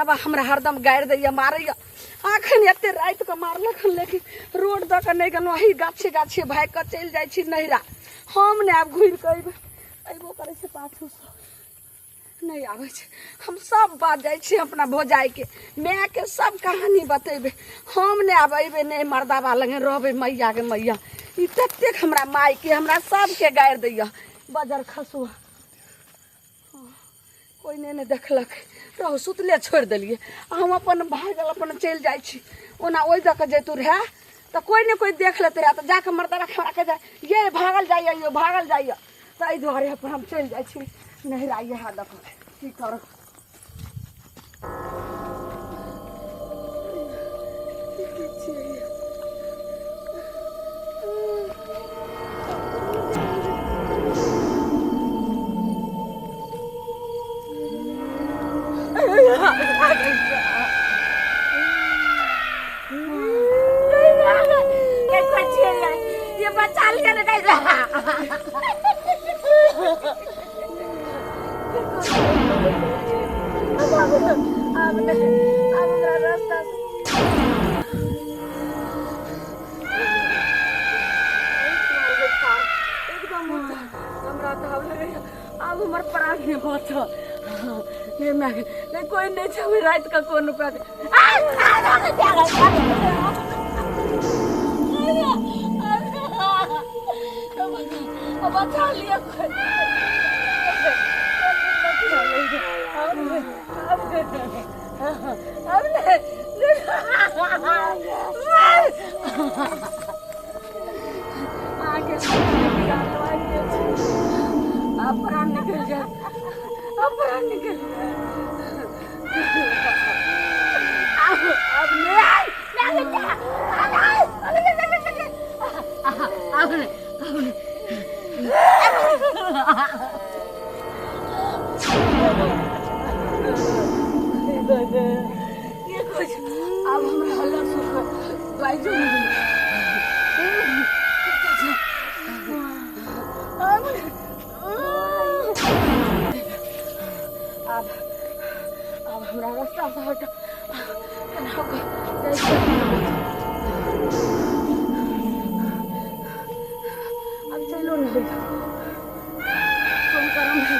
मर्दाबा हमरा हरदम गारि दैया मारैया। अखन एते राति के मारलक हन, लेकिन रोड दऽ कऽ नहि गेलहुँ, अही गाछे गाछे भागि कऽ चलि जाइ छी नैहरा। हम नहि आब घुरि कऽ अयबै, अयबो करै छै पाछूसँ नहि आबै छै। हम सब बात जाइ छी अपना भौजाइके मायके सब कहानी बतेबै। हम नहि आब अयबै, नहि मर्दाबा लगे रहबै। मैया के मैया, ई ततेक हमरा मायके हमरा सबके गारि दैया बजर खसुआ। कोइ नहि ने देखलक, रहू सुतले छोड़ि देलियै। आ हम अपन भागल अपन चलि जाइ छी। ओना ओहि दऽ कऽ जैतू रहए तऽ कोइ ने कोइ देख लेते रहए, तऽ जाकऽ मर्दाबा हमरा कहि जाय ये भागल जाइए, यो भागल जाइए। तऽ एहि दुआरे अपन हम चलि जाइ छी नैहरा। इएह दऽ कऽ की करब। ये बचा लिया ना अब नहीं, अब हमरा रास्ता से एकदम हमरा तऽ आब लगैया आब हमर प्राण नहि बचल। नहि माय, नहि कोइ नहि छै राति कऽ कोनो उपाय। बचा लिअ कोइ। अब नहीं, अब प्राण निकल जाए, अब प्राण निकल जाए। अब अब नहीं, अब नहीं, अब नहीं। ये कुछ अब हमरा हल्ला सुख बाजू नहीं। अब अब हमरा रास्ता से हट, केना कऽ जाइ छी। अब चलो नहीं, कोन करम है।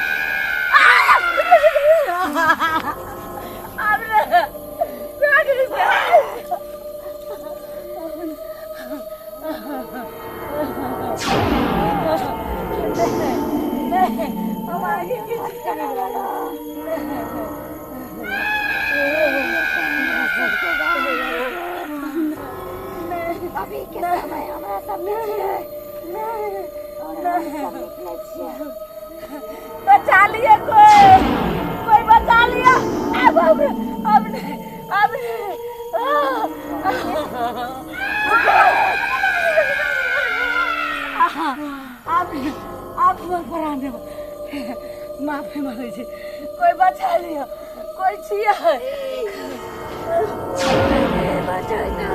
अब नहीं, हम आगे अभी के समय हमरा सब के छियै और हम सब निकलै छियै। बचा लिया कोई, कोई बचा लिया। अब अब अब नहीं, अब नहीं। अब अब हमर प्राण माफी मांगे छी, कोई बचा लिया, कोई छियै बचैता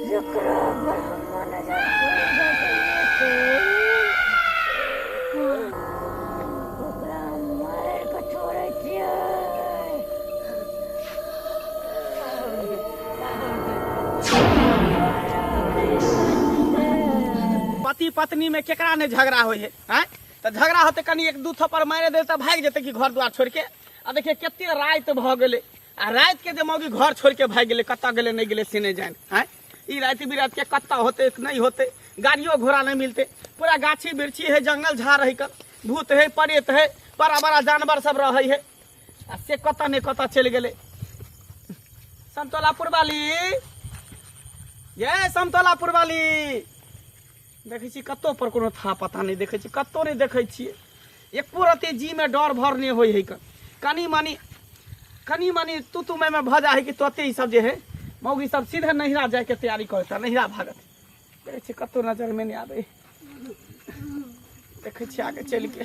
जकरा पर हमर नजर पड़ि जाइए ओकरा हम मारि कऽ छोड़ै छियै। पति पत्नी में केकरा नहीं झगड़ा होय है हैं? तऽ झगड़ा होते कनी एक दू थप्पड़ मारे दे तऽ भागि जेतै कि घर द्वार छोड़ के। आ देखिए कते राति भऽ गेलै, आ राति के जे मौगी घर छोड़ के भागि गेलै, कतऽ गेलै नहि गेलै से नहि जानि। हैं ई राति बिराति के कतऽ होतै नहि होतै, गाड़ियो घोड़ा नहि मिलतै, पूरा गाछी बिरछी है, जंगल झाड़ है, भूत है, प्रेत है, बड़ा बड़ा जानवर सब रहै है, आ से कतऽ नहि कतऽ चलि गेलै। समतोलापुर वाली, ये समतोलापुर वाली, देखै छी कतौ पर कोनो था पता नहि, देखै छी कतौ नहि देखै छियै, एको रत्ती जी में डर भर नहि होइ है। कनी मनी कनी मनी तू तू मैं मैं भऽ जाइ है कि तुरते ई सब जे है मौगी सब सीधे नैहरा जायके तैयारी करत, नैहरा भागत। देखै छी कतौ नजर में नहि आबै, देखै छी आगे चलि के।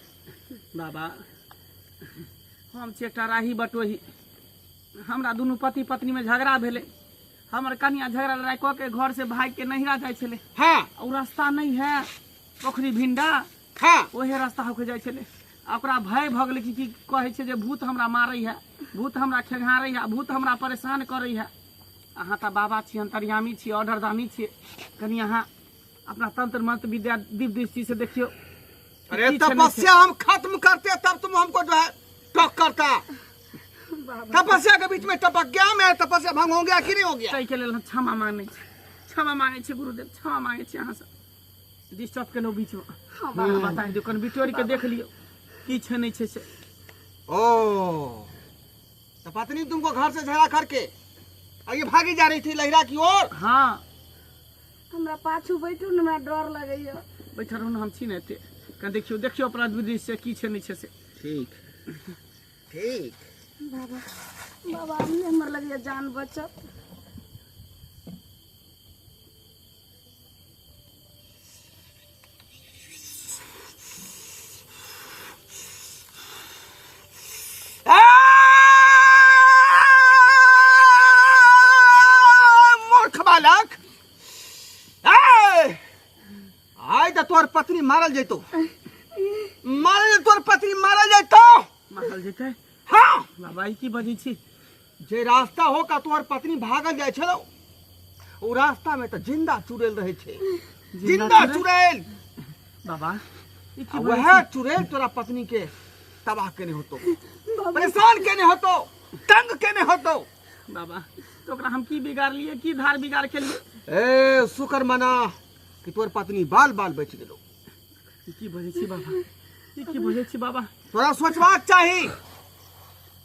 बाबा हम छी एकटा राही बटोही। हमरा दुनू पति पत्नी में झगड़ा भेलै। हमर कनिया झगड़ा लड़ाई कऽ के घर से भागि के नैहरा जाइ छलै। हाँ। ओ रास्ता नहीं है पोखरी भिंडा। हाँ। ओहे रास्ता होके जाइ छलै। आ ओकरा भय भऽ गेलै कि की कहै छै जे भूत हमरा मारै है, भूत हमरा खेघारै है, भूत हमरा परेशान करै है। अहाँ तऽ बाबा छी, अंतर्यामी छी, ऑर्डरदानी छी, कनि अहाँ अपना तंत्र मंत्र विद्या दिव्य दृष्टि से देखियौ। अरे की छै, नहि छै। तपस्या हम खत्म करते तब तुम हमको जो है टॉक करता। तपस्या के बीच में टपक गया मैं, तपस्या भंग हो गया कि नहीं हो गया? ताहिके लेल हम क्षमा मांगै छी, क्षमा मांगै छी गुरुदेव, क्षमा मांगै छी अहाँसँ। डिस्टर्ब केलहुँ बीचमे। हाँ, बाबा बता दियौ, कनि बिटोरि के देख लियौ की छै नहि छै से। ओ तो पत्नी तुमको घर से झगड़ा करके और ये भागी जा रही थी लहिरा की ओर। हाँ। हमरा पाछू बैठू ने, हमरा डर लगैया। बैठल रहू ने, हम छी ने एते। कनि देखियौ, देखियौ अपना दृष्टि से की छै नहि छै से। ठीक ठीक। बाबा बाबा हमरे हमर लगैया जान बचत। मूर्ख बालक, आइ तऽ तोहर पत्नी मारल जैतो, मारल जैतो, तोहर पत्नी मारल जैतो। मारल जैतै? हाँ। बाबा ई की बजै छी? जे रास्ता हो का तोहर पत्नी भागल जाइ छलौ, ओ रास्ता में तऽ जिंदा चुड़ैल रहै छै। जिंदा चुड़ैल। बाबा ई की आ बजै वएह छी? चुड़ैल तोरा पत्नी के तबाह केने होतो, परेशान केने होतो, तंग केने होतो। बाबा तो ओकरा हम की बिगाड़लियै, की धार बिगाड़ केलियै? ए शुक्र मना कि तोर पत्नी बाल बाल बचि गेलो। ई की बजै छी बाबा, ई की बजै छी बाबा? तोरा सोचबाक चाही,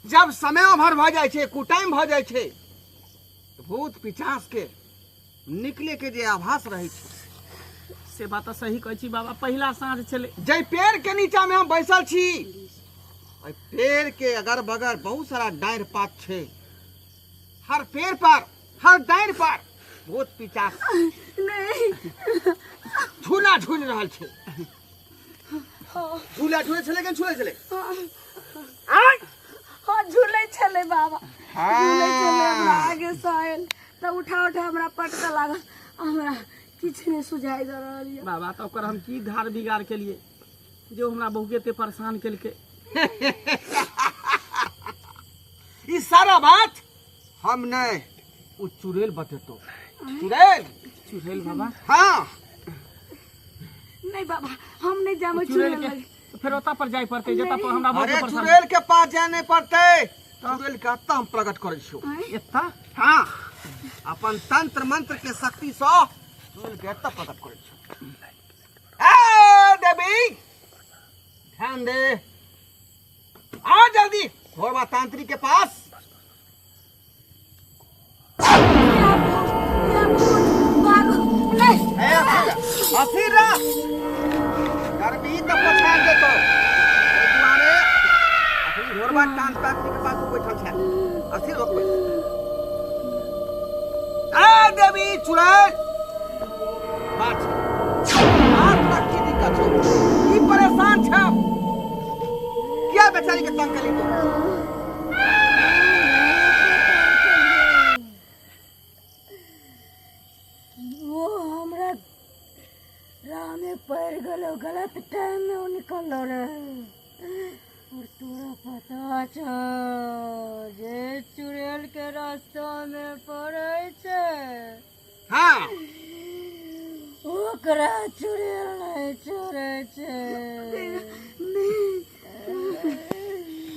जब समय ओभर भऽ जाइ छै, कुटाइम भऽ जाइ छै, भूत पिचास के निकले के जे आभास रहै छै। से बात तऽ सही कहै छी बाबा, पहिला साँझ छलै। जै पेड़ के नीचा में हम बैसल छी, ओहि पेड़ के अगर बगर बहुत सारा डारि पात छै। हर पेड़ पर, हर डारि पर भूत पिचास नहीं झूला झूल रहल छै। झूला झूले छलै कि झूले छलै? हाँ झूले छलै बाबा, झूले छलै। हमरा आगे से आयल तऽ उठा उठा हमरा पटकऽ लागल, हमरा किछु नहि सुझाइ दऽ रहल यऽ। बाबा तऽ ओकर हम की धार बिगाड़ केलियै जे ओ हमरा बहुके एते परेशान केलकै? ई सारा बात हम नहीं, ओ चुड़ैल बतेतो। चुड़ैल? चुड़ैल बाबा? हाँ। नहीं बाबा, हम नहीं जामे चुड़ैल चुड़ैल के लग। तो फिर ओतऽ पर जाय पड़तै जतऽ पर हमरा बहुत अरे परेशान। चुड़ैल के पास जाय नहीं पड़तै, चुड़ैल के एतऽ हम प्रकट करै छियौ। एतऽ? हाँ, अपन तंत्र मंत्र के शक्ति सँ चुड़ैल के एतऽ प्रकट करै छियौ। ए देवी ध्यान दे, आ जल्दी घोड़वा तांत्रिक के पास। नहीं। ए अथी रह गर्मी तऽ पछाड़ देतौ, एहि दुआरे अखनी घोड़वा तांत्रिक के पास बैठल छै, अथी रोकबै। ए देवी चुड़ैल बात बात तोरा की दिक्कत छौ? की परेशान छौ? किया बेचारी के तंग करी तू? वो हमरा राह में पड़ गलो, गलत टाइम में वो निकललो रहे। और तोरा पता छौ जे चुड़ैल के रास्ता में पड़े छै, हाँ, ओकरा चुड़ैल नहीं छोड़े छै।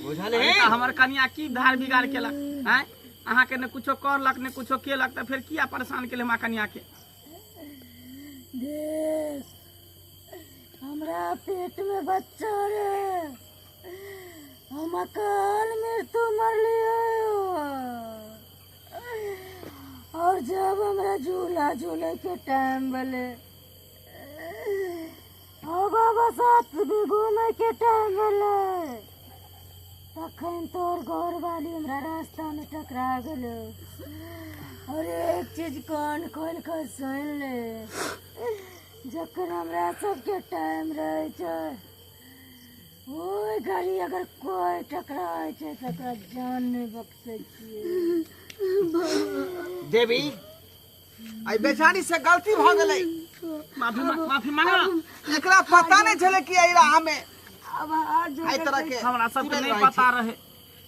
बुझल अरे है तऽ हमर कनिया की धार बिगाड़ केलक? आँय, अहाँके ने कुछो करलक ने कुछो केलक, तऽ फेर किया परेशान केले हमरा कनिया के? देख, हमरा पेट में बच्चा रे, हम अकाल मृत्यु मरलियो। और जब हमरा झूला झूले के टाइम भेलै, और बाबा साथ भी घूमे के टाइम भेलै, तखन तोर घरवाली हमरा रास्ता में टकरा गेलो। और एक चीज कान खोल के सुन ले, जखन हमरा सबके टाइम रहे छै ओहि गाड़ी अगर कोई टकराइ छै तऽ ओकरा जान नहि बख्शै छियै। देवी, आई बेचारी से गलती भ गेलै। माफी माफी मांगा। एकरा पता नहीं छले कि एहि राह में अब हाथ जोड़ एहि तरह के हमरा सबके चुड़ैल नहीं रहै पता छै। रहे।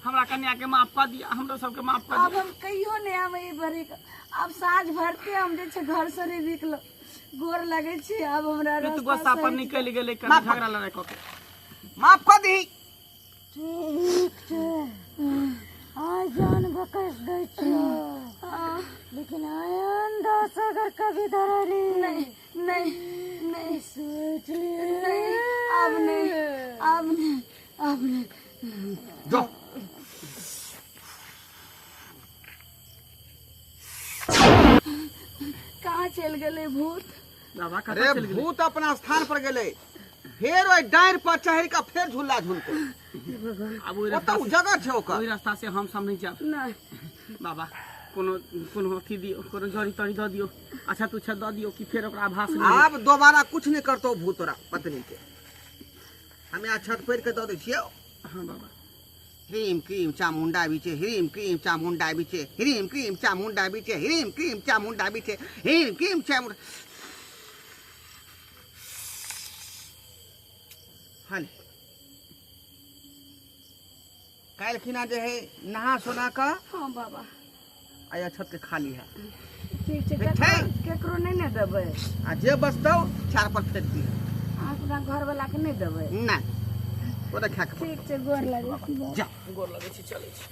हमरा कन्या के माफ कर दिया, हमरो सबके माफ कर अब दिया। हम कहियो नहि आब एहि बरी के। आब साँझ भरते हम जे छै घर से नहि निकलब। गोर लगै छी, आब हमरा प्रीत रास्ता गोस्सा पर सही निकलि गेलै कनि माफ कर। झगड़ा लड़ाइ कऽ के। माफ कर दी। ठीक छै, आइ जान बकस दै छियौ, लेकिन आइंदा से अगर कभी धरली नहीं नहीं नहीं, सोच लिए। नहीं, आब नहीं, आब नहीं, आब नहीं। जो कहाँ चलि गेलै भूत? बाबा कतऽ अरे चलि गेलै? भूत अपना स्थान पर गेलै, फेर ओहि डाँरि पर चढ़ि कऽ फेर झूला झूलतै। आब ओहि ओतऽ रास्ता ओ जगह छै ओकर। ओहि रास्ता से हम सब नहीं जाब। नहीं बाबा, कोनो कोनो अथी दियौ, कोनो जड़ी तड़ी दऽ दियौ, अच्छा तुच्छा दऽ दियौ कि फेर ओकरा आभास नहि। आब दोबारा कुछ नहीं करतो भूत तोरा पत्नी के। हमे आ छत पढ़ के दऽ दै छियौ। हाँ बाबा। ह्रीम क्रीम चामुंडा बिचे, ह्रीम क्रीम चामुंडा बिचे, ह्रीम क्रीम चामुंडा बिचे, ह्रीम क्रीम चामुंडा बिचे, ह्रीम क्रीम चामुंडा। हाल काल्हि खिना जे है नहा सोना कऽ हाँ बाबा, आ छत के खाली है। ठीक छै। ठीक छै। केकरो नहि ने देबै? आ जे बचतौ चार पर फेंक दिहे। अपना घरवला के नहि देबै? नहि, ओतऽ खा के। ठीक छै, गोर लगै छी बाबा। जा। गोर लगै छी, चलै छी।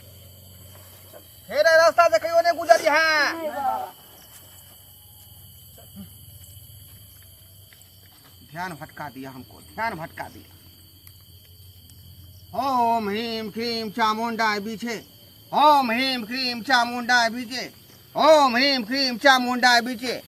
फेर एहि रास्ता से कहियो नहि गुजरी है। नहि बाबा। ध्यान भटका दिया हमको, ध्यान भटका दिया। ओम ह्रीम क्रीम चामुंडा बीछे, ओम ह्रीम क्रीम चामुंडा बीछे, ओम ह्रीम क्रीम चामुंडा बीछे।